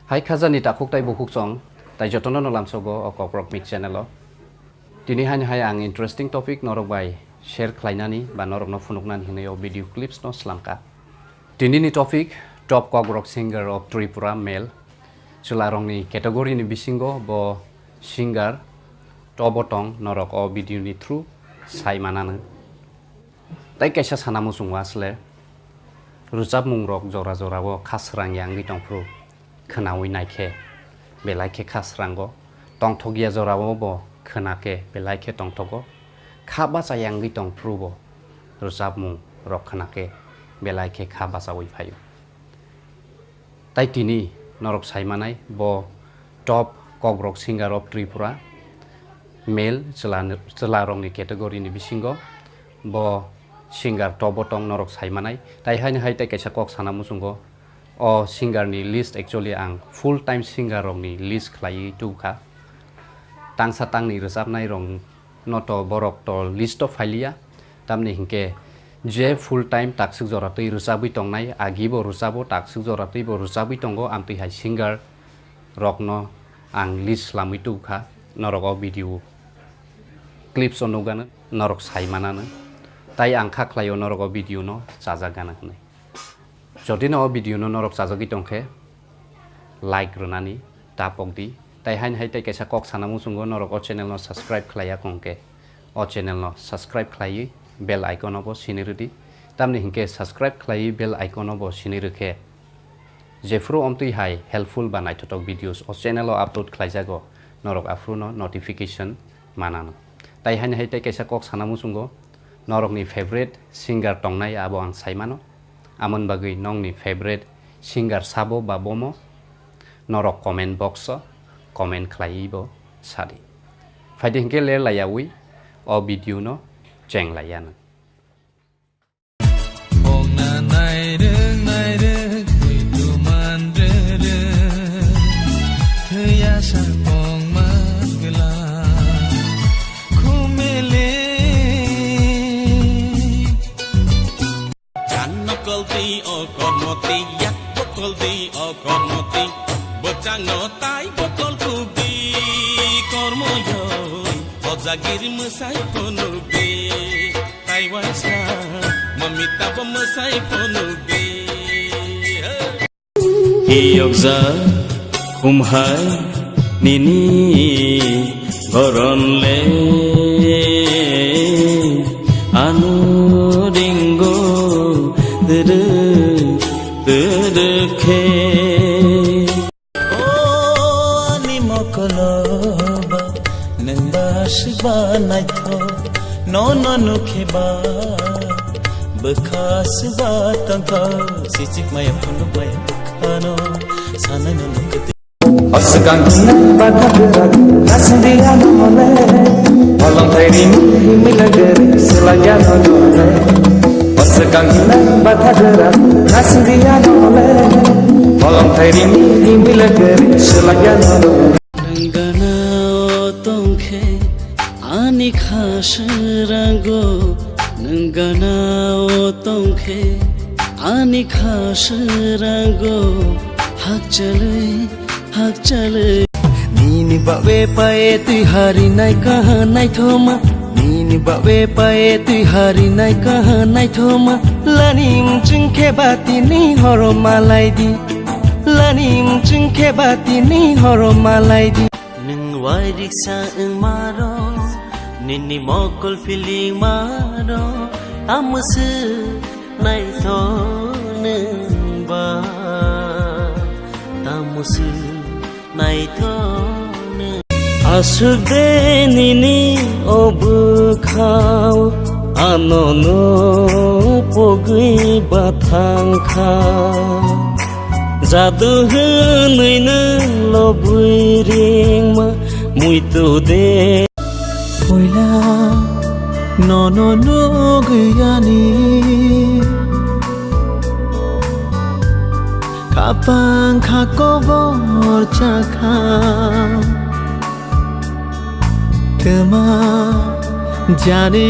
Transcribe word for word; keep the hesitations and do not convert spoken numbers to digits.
Hai khajani takhuk tai bukhuk chong, tai jotono no lamsogo o Kokrok Mix channel o. Tini haini hai ang interesting topic norok bai share khlainani ba norokno phunuknani hinwi o video clips no slamkha. Tinini topic, top Kokrok singer of Tripura male. Chwlarokni category ni bisingo bo singer tobo tong, norok o video ni through sai mananw. Tai kaisa sana muchungo asle rwchapmungrok jora jorao kha srang ya wngwi tongphuru khwnawi naikhe belai khe kha srango, tongthokya jorao bo khwnakhe belai khe tongthogo, kha bacha ya wngwi tongphuru bo rwchapmungrok khwnakhe belai khe kha bachawi phaio. Tai tini norok sai manai bo top Kokrok singer of Tripura, male chwla, chwlarokni category ni bisingo bo singer tobo tong norok sai manai. Tai haini hai tai kaisa kok sana muchungo o singer ni list, actually ang full time singer rokni list khlaiwi tubukha. Tangsa tangni rwchapnai rok no to borok to list o phailiya. Tamni hinkhe je full time takswk jora twi rwchabwi tongnai, agi bo rwchabo, takswk jora twi bo rwchabwi tongo, amtwi hai singer rokno ang list slamwi tubukha, norok o video clips o nukgano, norok sai manano, tai ang kha khlaio norok o video no chajak gana hwnwi. Jodi no o video no norok chajagwi tongkhe, like rwnani ta pokdi. Tai haini hai tai kaisa kok sana muchungo norok o channel no subscribe khlaiya kongkhe, o channel no subscribe khlaiwi bell icon o bo sini rwdi. Tamni hinkhe subscribe khlaiwi bell icon o bo sini rwkhe jephuru omtwi hai helpful ba naithothok videos o channel o upload khlaijago, norok aphuru no notification manano. Tai haini hai tai kaisa kok sana muchungo, norokni favorite singer tongnai abo ang sai mano. Amoni bagwi nongni favorite singer sabo ba bomo? Norok comment box o comment khlaiwi bo sadi. Phaidi hinkhe ler laiyawi o video no cheng laiya nang. Bongna nairwk nairwk buitu manrwrwk thwiya sa kongma gwla khumele. Chan nokol twi o kormo twi, yak bokol twi o kormo twi, bwchangno tai bokol kubdi kormo yoi, o jagir mwsai phunukdi, tai waisa mamita bo mwsai phunukdi. Hey. Hiyokjak khumhai nini goronle, ano ringo twrwk twrwk khe. O ani mokoloba, nwng ba swba naithok, nono nukhe ba bwkha swba tongthok, sichik maya phunuk maya bwkhano sanai nono kwtwi. O swkang hinang batha bwrwk nasingdi ano le, bolong thai rini himila gari swlaiya nono le. O swkang hinang batha bwrwk nasingdi ano le, bolong thai rini himila gari swlaiya nono le. Nwng gana o tongkhe ani kha srango, nwng gana o tongkhe ani kha srango, hakchalwi hakchalwi. Nini babe pae twi hari nai kaha naithoma, nini babe pae twi hari nai kaha naithoma, lani mching khe batini horo malaidi, lani mching khe batini horo malaidi. Nwng wairiksa wngmaro, nini mokol philingmaro, tamwswk naithok nwng ba, tamwswk naithok nwng. Aswk de nini o bwkhao, ano no pogwi bathang kha. Jadu hwnwi nwng lobwi ringma muitu de. Puila nono nugwi ani kapang kha kobor chakha. Twma jani